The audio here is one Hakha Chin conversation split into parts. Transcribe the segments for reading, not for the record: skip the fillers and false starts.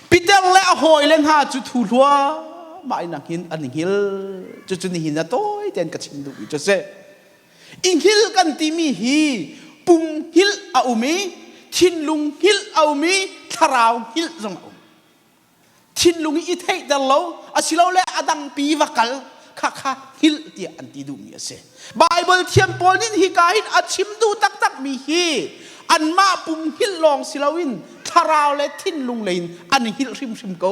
Peter le a hawile hna cu thu hluahmah in an hngil. Cucu nihin ah tawi tein ka chim duhmi cu a si. I hngilh kan timi hi pum hngilh a um i thinlung hngilh a um i thlarau hngilh zong a um. Thinlung i theihter lo asilole a dangpi va kal kha kha hngilh tiah an ti duhmi a si. Baibal thiam pawl nih hika hin a chim duh taktakmi hi anmah pum hngilh lawng si loin thlarau le thinlung lei in an hngilh hrimhrim ko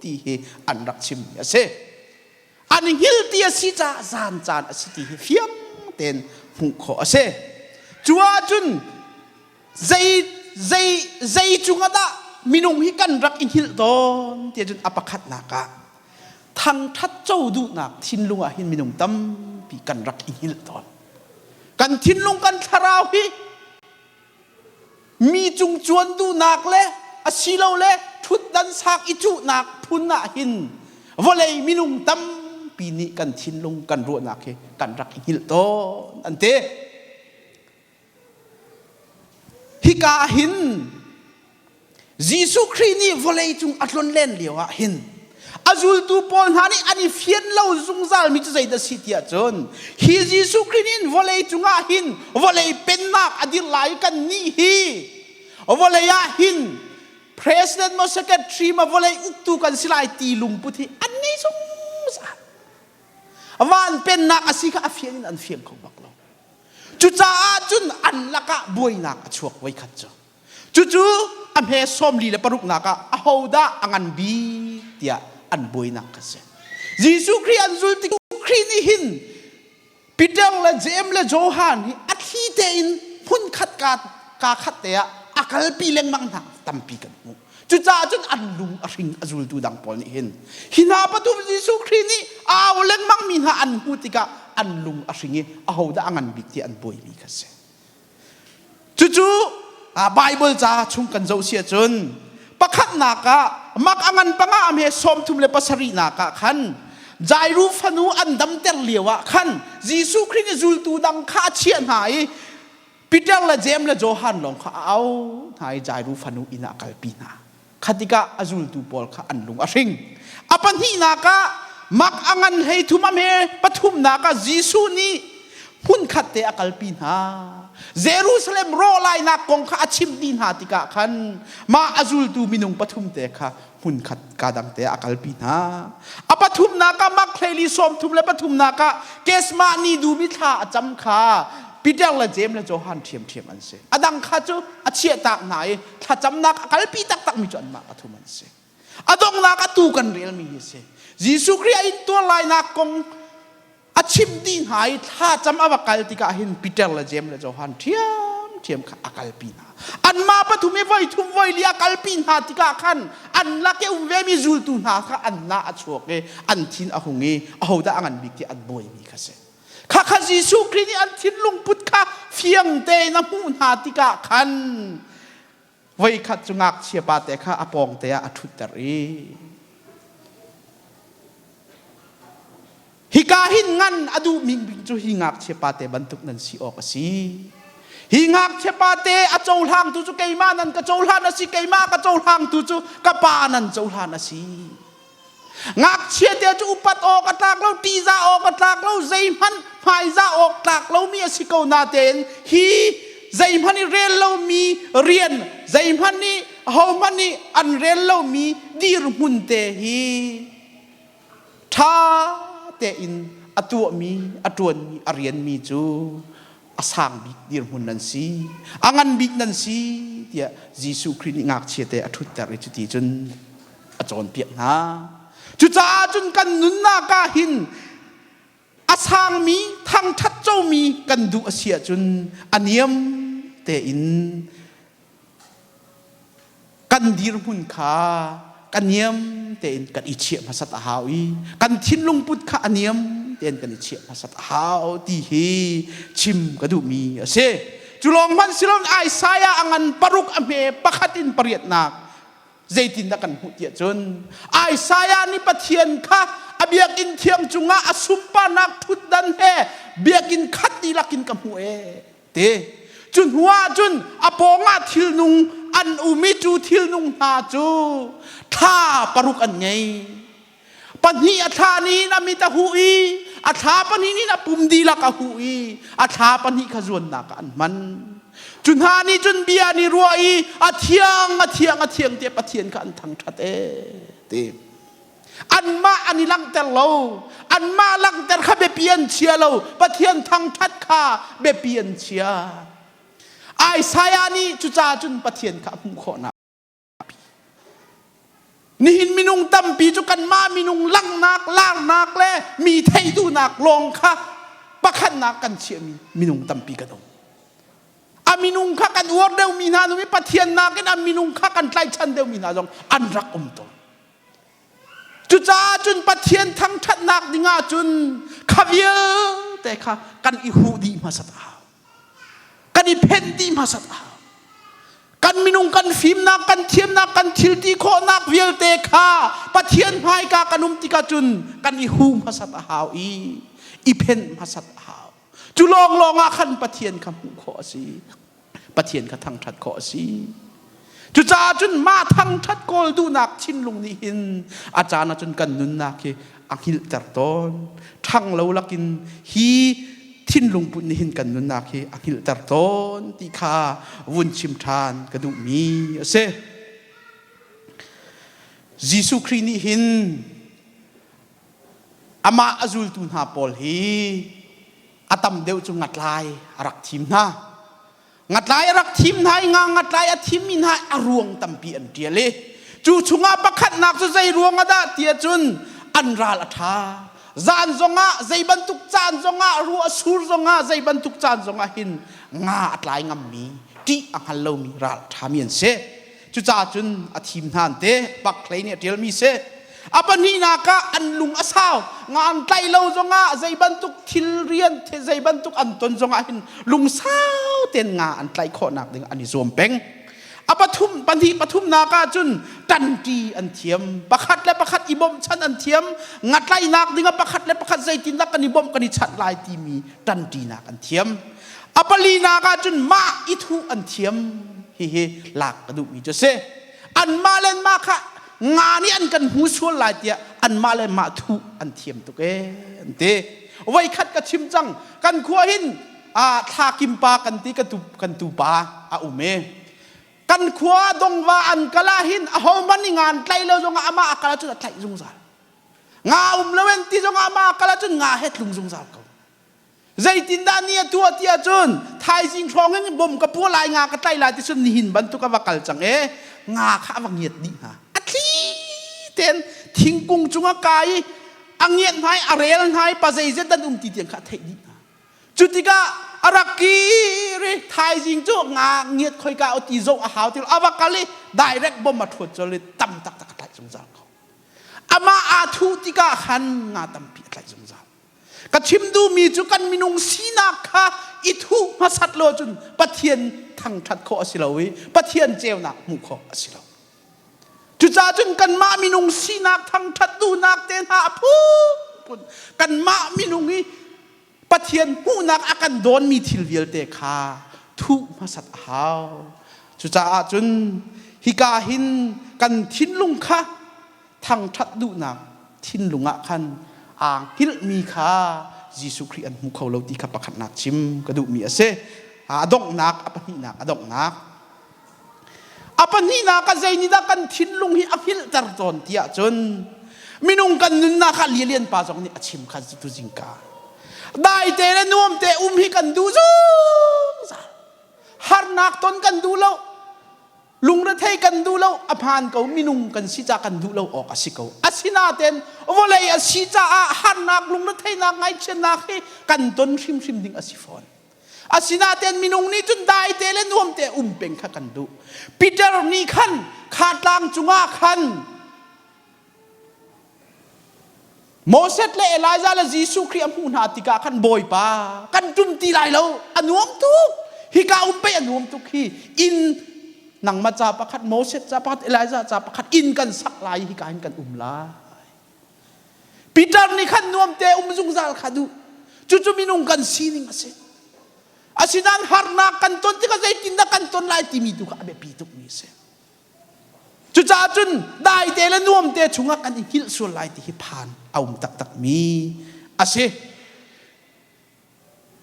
ti hi an rak chimmi a si. An hngilh ti a si caah zan caan a si ti hi fiang tein hmuh khawh a si. Cu ahcun zei zei zei cungah dah minung hi kan rak i hngilh tawn ti ahcun a pakhatnak ah thangṭhat co duhnak thinlung ah hin minung tampi kan rak i hngilh tawn. Kan thinlung kan thlarau hi mi cung cuan duhnak le asilole ṭhutdan sak i cuhnak phun ah hin vawlei minung tampi nih kan thinlung kan ruahnak hi kan rak i hngilh tawn an ti. Hika ah hin Jesuh Khrih nih vawlei cung a tlonlen lio ah hin a zultu pawl hna nih an i fian lo zungzal mi cu zeidah si tiah cun hi Jesuh Khrih nih vawlei cungah hin vawlei pennak a dir lai kan nih hi vawlei ah hin president maw secretary ma vawlei uktu kan si lai ti lungput hi an ngei zungzal. Van pennak a si kha a fian in an fiang kho bak lo. Cucaah cun an lakah buainak a chuak voikhat cu. Cucu a hme 46nak ah ahodah a ngan bik tiah an buainak kha si. Jesuh Khrih an zul tik Khrih nih hin Peter le Jeim le Johan hi a thli tein hmunkhat ka ka khat te ah a kalpi lengmang hna tampi kan hmuh. Cucaah cun an lung a hring a zultu dang pawl nih hin hi hna pathum Jesuh Khrih nih a au lengmang mi hna an hmuh tikah an lung a hring i ahodah a ngan bik ti an buaimi kha si. Cucu Bible ca chung kan zoh si ahcun pakhatnak ah mak a ngan panga a hme 37nak ah khan Jairu fanu an damter lio ah khan Jesuh Khrih nih zultu dang kha a chiah hna i Peter le Jeim le Johan lawng kha a au hna i Jairu fanu inn ah a kalpi hna. Kha tikah a zultu pawl kha an lung a hring. A pahnihnak ah mak a ngan 33 a hme pathumnak ah Jesuh nih hmunkhat te a kalpi hna. Jerusalem rawh lainak kong kha a chimh dih hna tikah khan mah a zultu minung pathum te kha hmunkhat ka dang te ah a kalpi hna. A pathumnak ah mak hleili 33nak ah Kesmah ni dum i thla a cam kha Peter le Jeim le Johan ṭhiamṭhiam an si. A dang kha cu a chiahtak hna i thlacamnak a kalpi taktakmi cu anmah pathum an si. A donghnak atu kan relmi hi a si. Jesuh Khrih a intuar lainak kong a chim dih hna i thlacam a va kal tikah hin Peter le Jeim le Johan ṭhiamṭhiam kha a kalpi hna. Anmah pathum i voi thum voi li a kalpi hna tikah khan an lak i um vemi zultu hna kha an nah a chuak i an thin a hung i ahodah a ngan bik ti an buaimi kha si. Khakha Jesuh Khrih nih an thinlung put kha fiang tein a hmuh hna tikah khan voikhat cu ngakchia pa te kha a pawng te ah a ṭhutter i hika hin ngan a duhmi bik cu hi ngakchia pa te bantuk nan si awk a si. Hi ngakchia pa te a cohlangtu cu keimah nan ka cohlan a si, keimah ka cohlangtu cu ka pa nan cohlan a si. Ngakchia te cu upat awk a tlak lo, ṭihzah awk a tlak lo, zeihmanh hmaizah awk tlak lomi a si ko natein hi zeihmanh i rel lomi rian, zeihmanh i ahohmanh nih an rel lomi dirhmun te hi ṭha tein a tuahmi, a ṭuanmi, a rianmi cu a sang bik dirhmun nan si, a ngan bik nan si tiah Jesuh Khrih nih ngakchia te a ṭhutter i cuti cun a cawnpiak hna. Cucaah cun kan nunnak ah hin a sangmi thangṭhat comi kan duh a si ahcun a niam tein kan dirhmun kha kan niam tein kan i chiah hmasat a hau i kan thinlung put kha a niam tein kan i chiah hmasat a hau ti hi chim ka duhmi a si. Cu lawng hmanh si loin Isaiah a ngan paruk a hme pakhat in pariatnak zeitindah kan hmuh tiah cun Isaiah nih Pathian kha a biakinn thiang cungah a sunparnak ṭhutdan he biakinn khat dihlak in ka hmuh ee ti. Cu hnu ah cun a pawngah thilnung an um i cu thilnung hna cu thla paruk an ngei. Pahnih a thla nih a mit a huh i a thla pahnih nih a pum dihlak a huh i a thla pahnih kha zuannak ah an hman. Cu hna nih cun bia an i ruah i a thiang a thiang a thiang tiah Pathian kha an thangṭhat ee ti. Anmah an i langhter lo. Anmah langhter kha biapi an chia lo. Pathian thangṭhat kha biapi an chia. Isaiah nih cucaah cun Pathian kha a hmuh khawhnak Nihin minung tampi cu kanmah minung langhnak, larnak le mi theih duhnak lawng kha pakhatnak kan chiahmi minung tampi kan um. A minung kha kan uar deuhmi hna zong i Pathian nakin a minung kha kan tlaichan deuhmi hna zong an rak um tawn. Cucaah cun Pathian thangṭhatnak ding ahcun kha vialte kha kan i huh dih hmasat a hau. Kan i phenh dih hmasat a hau. Kan minung kan fimnak, kan thiamnak, kan thil ti khawhnak vialte kha Pathian hmaika kan um tikah cun kan i hu hmasat a hau i i phenh hmasat a hau. Cu lawnglawng ah khan Pathian kha hmuh khawh a si. Pathian kha thangṭhat khawh a si. Cucaah cun mah thangṭhat kawl duhnak thinlung nih hin a caan ah cun kan nunnak hi a hngilhter tawn. Ṭhang lo lakin hi thinlung put nih hin kan nunnak hi a hngilhter tawn ti kha vun chim ṭhan ka duhmi a si. Jesuh Khrih nih hin amah a zultu hna pawl hi a tam deuh cu ngatlai a rak thim hna. Ngatlai a rak thim hna i nga ngatlai a thimmi hna a ruang tampi an ṭial i cu chungah pakhatnak cu zei ruang ah dah tiah cun an ral a ṭha. Zan zongah zei bantuk caan zongah ruah sur zongah zei bantuk caan zongah hin nga a tlai ngammi ṭih a hngal lomi ral a ṭhami an si. Cucaah cun a thim hna an ti. Pakhlei nih a ṭialmi si. A pahnihnak ah an lung a sau. Nga an tlaih lo zongah zei bantuk thil rian zei bantuk an ton zongah hin lungsau tein nga an tlaih khawhnak ding an i zuam peng. A pathum pahnih pathumnak ah cun ṭanṭi an thiam. Pakhat le pakhat i bawmhchanh an thiam. Nga tlaihnak dingah pakhat le pakhat zeitindah kan i bawmh kan i chanh lai timi ṭanṭinak an thiam. A palinak ah cun mah i thuh an thiam. Hihi lak ka duhmi cu a si. Anmah le anmah kha nga nih an kan hmu sual lai tiah anmah le mah thuh an thiam tuk ee an ti. Voikhat ka chim cang kan khua hin thla kim pa kan ti kan tu pa a um e. Kan khua dongva an kal ah hin ahohmanh nih nga an tlaih lo zongah amah a kal ahcun a tlaih zungzal. Nga um lo en ti zongah amah a kal ahcun nga he tlung zungzal ko. Zeitindah ni a tuah ti ahcun thaizing hrawng in bom ka pua lai nga ka tlaih lai ti cun nihin bantuk a va kal cang e nga kha a va ngiat dih hna. A thli tein thingkung cung a kai i a ngiat hna i a rel hna i pa zeizet an um ti tiang kha a theih dih hna. Cu tikah a rak kir i thaizing cu nga ngiat khoika o ti zoh a hau ti a va kal i direct bom a ṭhuat colh i tam taktak a tlaih zungzal ko. Amah aa thuh tikah khan nga tampi a tlaih zungzal. Ka chim duhmi cu kan minung sinak kha i thuh hmasat lo cun Pathian thangṭhat khawh a si lo i Pathian ceunak hmuh khawh a si lo. Cucaah cun kanmah minung sinak thangṭhat duhnak te hna a phunphun kanmah minung i Pathian hmuhnak a kan dawnmi thil vialte kha thuh hmasat a hau. Cucaah cun hika hin kan thinlung kha thangṭhat duhnak thinlung ah khan aa hngilhmi kha Jesuh Khrih an hmu kho lo ti kha pakhatnak chim ka duhmi a si. A donghnak, a pahnihnak, a donghnak. A pahnihnak ah zei nih dah kan thinlung hi a hngilhter tawn ti ahcun minung kan nunnak ah lialian pa zong nih a chim kha tu zingka. Daite le nuamte um hi kan duh zungzal. Harnak ton kan duh lo. Lungrethei kan duh lo, a hmaan ko, minung kan si caah kan duh lo awk a si ko. Asinain vawlei a si caah harnak, lungretheinak, ngaihchiatnak hi kan ton hrimhrim ding a si fawn. Asinain minung nih cun daite le nuamte um peng kha kan duh. Peter nih khan kha tlang cungah khan Moses le Elijah le Jesuh Khrih a hmuh hna tikah khan Bawipa kan ṭum ti lai lo a nuam tuk hika um pei a nuam tuk hi inn nangmah ca pakhat Moses ca pakhat Elijah ca pakhat inn kan sak lai hika hin kan um lai Peter nih khan nuam te um zungzal kha duh cucu minung kan sining a si. Asinain harnak kan ton tikah zeitindah kan ton lai timi tu kha a biapi tukmi a si. Cucaah cun daite le nuamte chungah kan i hngilh sual lai ti hi phan a um taktakmi a si.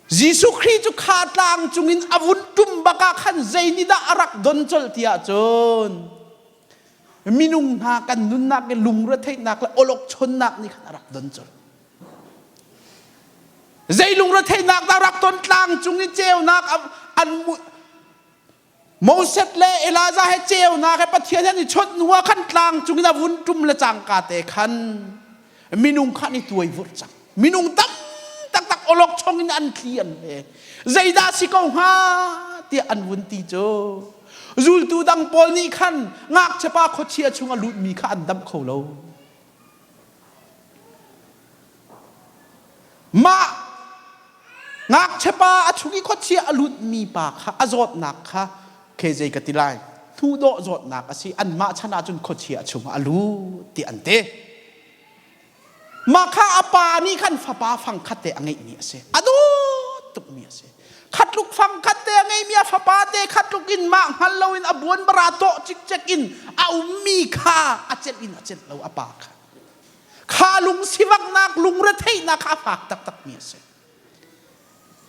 Jesuh Khrih cu kha tlang cungin a vun ṭum bak ah khan zei nih dah a rak don colh ti ahcun minung hna kan nunnak i lungretheihnak le awlokchonnak nih khan a rak don colh. Zei lungretheihnak dah rak ton tlang cung i ceunak an Moses le Elijah he ceunak he Pathian he an i chawnh hnu ah khan tlang cungin a vun ṭum le cangka te khan minung kha an i tuai vurh cang. Minung tam taktak awlokchong in an tli an le. Zeidah si ko hnga tiah an vun ti cu. Zultu dang pawl nih khan ngakchiapa khuachia chung a lutmi kha an damh kho lo. Mah ngakchiapa a chung i khuachia a lutmi pa kha a zawtnak kha khe zei ka ti lai hnuhdawh zawtnak a si anmah chan ahcun khuachia a chungah a lut ti an ti. Mah kha a pa nih khan fapa fangkhat te a ngeihmi a si. A dawt tukmi a si. Khatluk fangkhat te a ngeimi a fapa te khatluk in mah hngal loin a buanbara tawh cikcek in a ummi kha a celh in a celh lo a pa kha. Kha lungsivanghnak, lungretheihnak kha a fak taktakmi a si.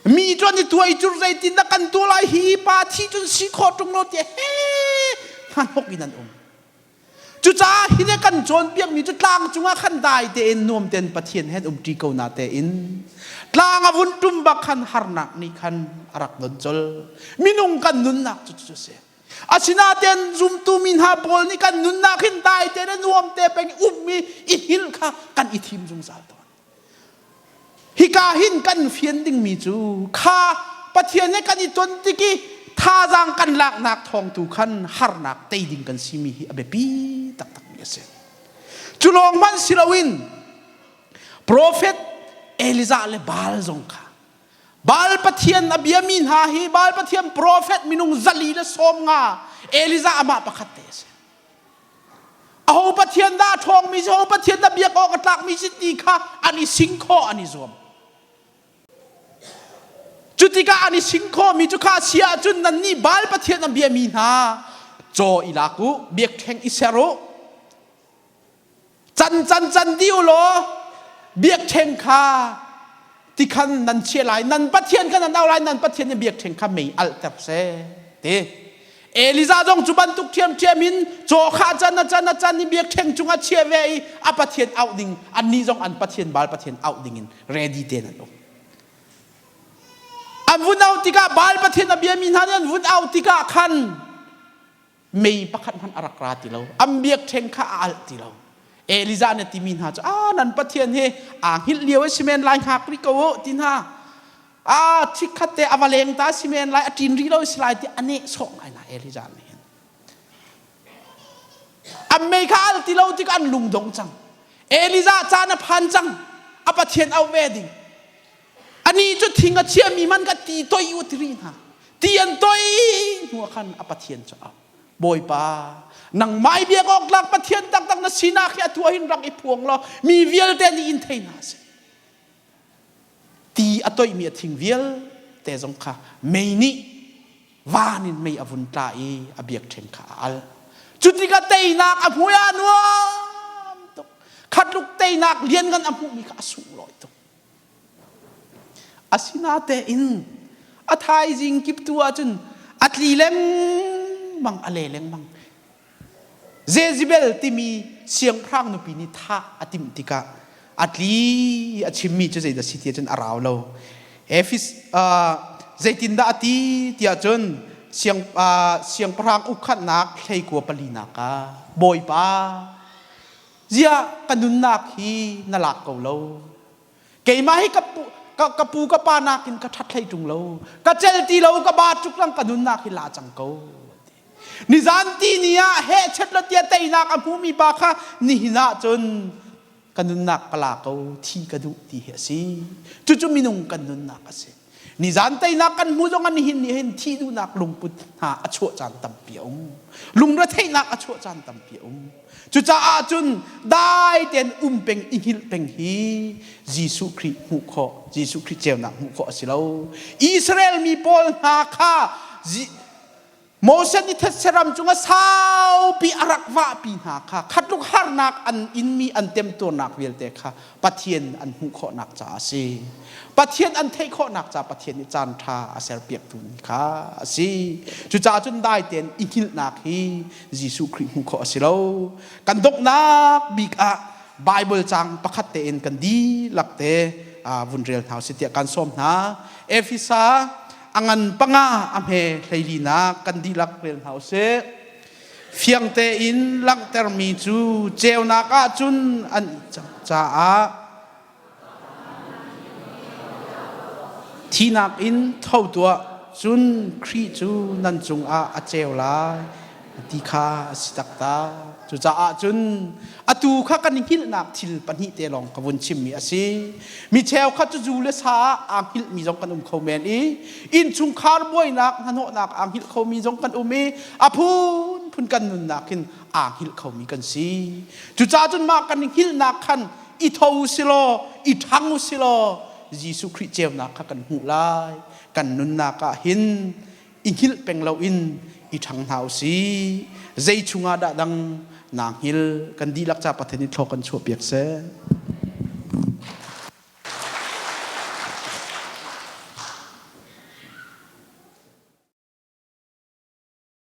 Mi cu an i tuai cur zeitindah kan tuah lai hi pa thi cun si khawh ṭung lo tiah he hnahnok in an um. Cucaah hi ne kan cawnpiakmi cu tlang cungah khan dai tein nuam tein Pathian he um ṭi ko na tein tlang a vun ṭum bak khan harnak nih khan a rak don col. Minung kan nunnak cu cu a si. Asinain zumtu mi hna pawl nih kan nunnak hin dai te le nuam te peng ummi i hngilh kha kan i thim zungzal tawn. Hika hin kan fian dingmi cu kha Pathian he kan i ton tik i thazaang kan laknak thawng tu khan harnak tei ding kan simi hi a biapi taktakmi a si. Cu lawng hmanh si loin Profet Elijah le Baal zong kha Baal pathian a biami hna hi Baal pathian profet minung 490 Elijah amah pakhat te a si. Aho pathian dah a ṭhawngmi si, aho pathian dah biak awk a tlakmi si ti kha an i sing khawh an i zuam. Cu tikah an i sing khawhmi cu kha si ahcun nannih Baal pathian a biami hna caw i lak u, biakṭheng i ser u, Can can can dih u law biakṭheng kha tikhan nan chiah lai nan Pathian kha nan au lai nan Pathian nih biakṭheng kha mei alhter seh ti Elijah zong cu bantuk ṭhiamṭhiam in caw kha can a can a can i biakṭheng cungah chiah ve i a Pathian auh ding annih zong an Pathian Baal Pathian auh ding in ready tein an um. An vun auh tikah Baal Pathian a biami hna nih an vun auh tikah khan mei pakhat hmanh a rak ra ti lo an biakṭheng kha a alh ti lo Elijah nih timi hna cu a nan pathian hi aa hngilh lio a si men lai hngak rih ko u ti hna a chikkhat te a va leng ta si men lai a ṭin rih lo si lai ti a nehsawh ngai na Elijah nih hin an mei kha al ti lo tik an lungdong cang Elijah caan a phan cang a pathian auh ve ding Anih cu thing a chiami man ka ti toi u ti rih hna. Ti an toi hnu ah khan a Pathian cu a Bawipa, nangmah i biak awk tlak Pathian taktak na sinak hi atu ah hin rak i phuang law mi vialte nih in thei hna seh. Ti a toihmi a thing vialte zong kha mei nih van in mei a vun tla i a biakṭheng kha a al. Cu tikah teinak a hmuh ah nuam tuk. Khatluk teinak lianngan a hmuhmi kha a sunglawi tuk. Asinatein a thaizing kip tu ahcun a tli lengmang, a le lengmang. Jezebel timi siangpahrang nupi nih thah a timh tikah a tli a chimmi cu zeidah si ti ahcun a rau lo. Efis zeitindah a ti tiah cun siang, siangpahrang ukhatnak hleikua palinak ah Bawipa ziah ka nunnak hi na lak ko lo Keimah hi ka pu, ka, ka pu ka pa nakin ka ṭhat hlei ṭung lo. Ka cel ti lo, ka ba tuk lang ka nunnak hi la cang ko. Nizan ti ni ah hehchet lo tia teinak a hmumi pa kha nihin ah cun ka nunnak ka la ko, thi ka duh ti hi a si. Cucu minung kan nunnak a si. Nizan teinak kan hmu zong an hin nih hin thih duhnak lungput hna a chuah caan tampi a um. Lungretheihnak a chuah caan tampi a um. Cucaah cun dai tein um peng i hngilh peng hi Jesuh Khrih hmuh khawh, Jesuh Khrih ceunak hmuh khawh a si lo. Israel mi pawl hna kha Moses nih thetse ram cungah saupi a rak vahpi hna kha khatluk harnak an inmi an temtuarnak vialte kha Pathian an hmuh khawhnak caah a si. Pathian an theih khawhnak caah Pathian nih caan ṭha a serpiaktu ni kha a si. Cucaah cun dai tein i hngilhnak hi Jesuh Khrih hmuh khawh a si lo. Kan donghnak bik ah Bible caang pakhat tein kan dihlak te vun rel hna usih tiah kan sawm hna. Efesa a ngan panga a hme hleilinak kan dihlak rel hna usih. Fiang tein langhtermi cu ceunak ah cun an caah Thinak in tho tuah, cun Khrih cu nan cungah a ceu lai ti kha a si taktak. Cucaah cun atu kha kan i hngilhnak thil pahnih te lawng ka vun chimmi a si. Mi cheukhat cu zu le sa ah aa hngilhmi zong kan um kho men i innchungkhar buainak hnahnawhnak aa hngilh khomi zong kan um i a phunphun kan nunnak hin aa hngilh khomi kan si. Cucaah cun mah kan i hngilhnak khan i tho u si law i ṭhang u si law Jesuh Khrih ceunak kha kan hmuh lai. Kan nunnak ah hin i hngilh peng loin i ṭhang hna u sih. Zei chungah dah dang naa hngilh? Kan dihlak ca Pathian nih thlaw kan chuahpiak seh.